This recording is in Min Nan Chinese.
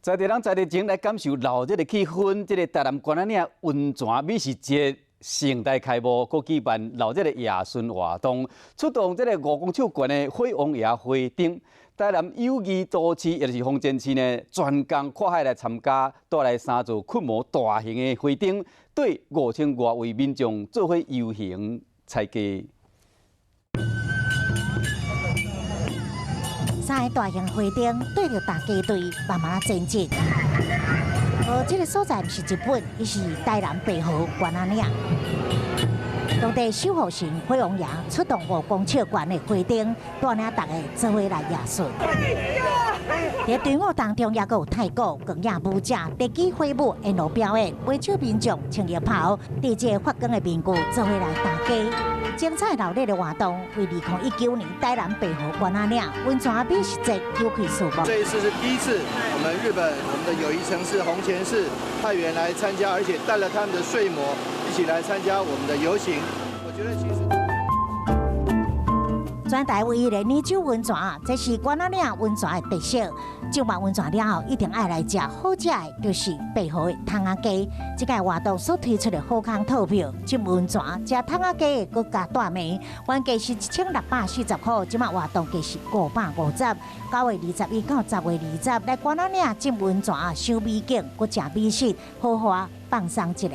在地人在地情來感受鬧熱的氣氛，這个台南關仔嶺溫泉美食節盛大開幕，閣舉辦鬧熱的迎巡活動，出動這个5公尺懸的火王爺花燈。台南友誼都市，也就是紅前市呢，專工跨海來參加，帶來三座規模大型的花燈，對5000外位民眾做伙遊行採雞。三个大型花燈對著大家隊慢慢前進。哦，這个所在毋是日本，伊是台南白河關仔嶺。當地守護神火王爺出動5公尺懸的花燈，帶領大家做伙來迎巡。佇隊伍當中，也閣有太鼓、鋼影舞者、特技火舞沿路表演，袂少民眾穿浴袍，戴這個發光的面具，做伙來打雞。精彩鬧熱的活動，為2019年台南白河關仔嶺溫泉美食節揭開序幕。這一次是第一次，我們日本我們的友誼城市弘前市派員來參加，而且帶了他們的睡魔一起來參加我們的遊行。我覺得其實。全台唯一的年酒溫泉，這是關仔嶺溫泉的特色。浸完溫泉了後，一定愛來食好食的，就是白河的窗仔雞。這個活動所推出的好康套票，浸溫泉食窗仔雞，閣加大麵，原價是1640塊，這馬活動價是550。9月21到10月20，來關仔嶺浸溫泉、賞美景、閣食美食，豪華放鬆一下。